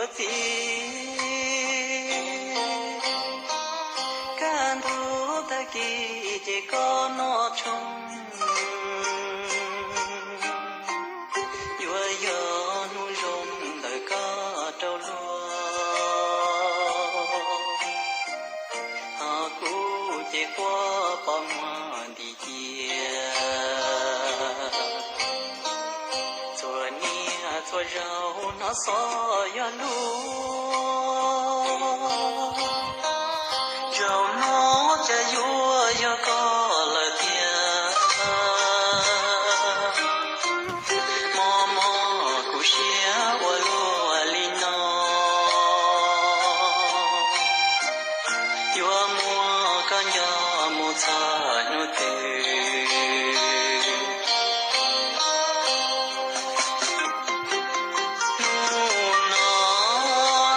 Txiv, kaj ntug tag kis ces koj noj tshoob, yuav yog hnub zoo ntawm koj rau luag. Ho kuv ces quaj pos muag nti cia, txhua niaj txhua zaus hnov xov yog luag. Zaum no cas yuav yog koj lawm tiag, mob mob kuv siab ua luaj li no. Yuav muab koj nco mus txog hnub twg? Hnub no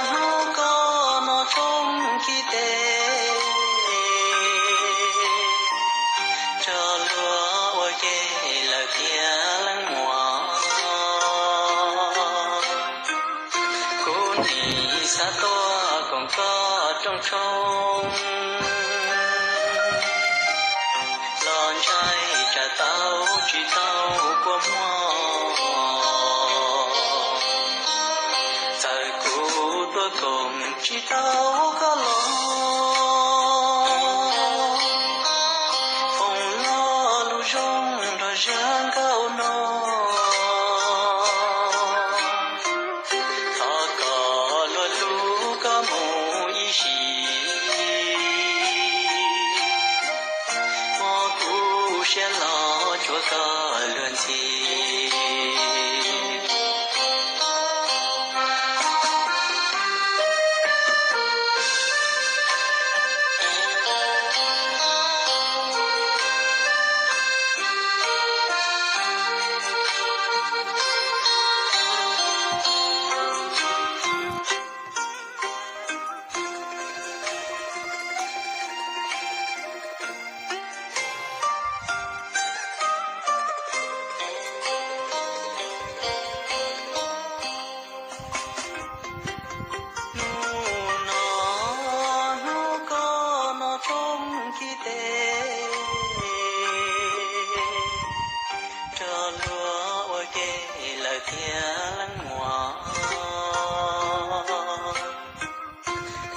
hnub koj noj tshoob khi tes, rog luag ua ke lawm tiag leej muam. Kuv nim xav tuaj koom koj rooj tshoob, los ntshai tsam tau tsis tau kua muag. Txawm kuv tuaj koom tsis tau koj los, foom lo lus zoo nrog zaj nkauj no. Thov koj luag hlub koj mus ib sim, hmo kuv siab los tsuav koj luag ntxhi. Hnub no hnub koj noj tshoob khi tes, rog luag ua ke lawm tiag leej muam.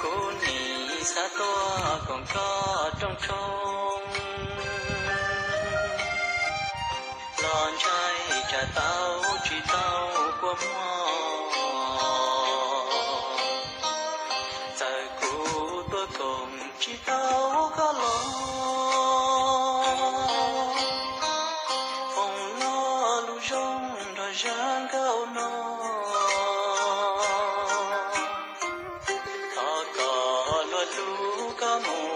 Kuv nim xav tuaj koom koj rooj tshoob, los ntshai tsam tau tsis tau kua muag. Txawm kuv tuaj koom tsis tau koj los, foom lo lus zoo nrog zaj nkauj no. Thov koj luag hlub koj mus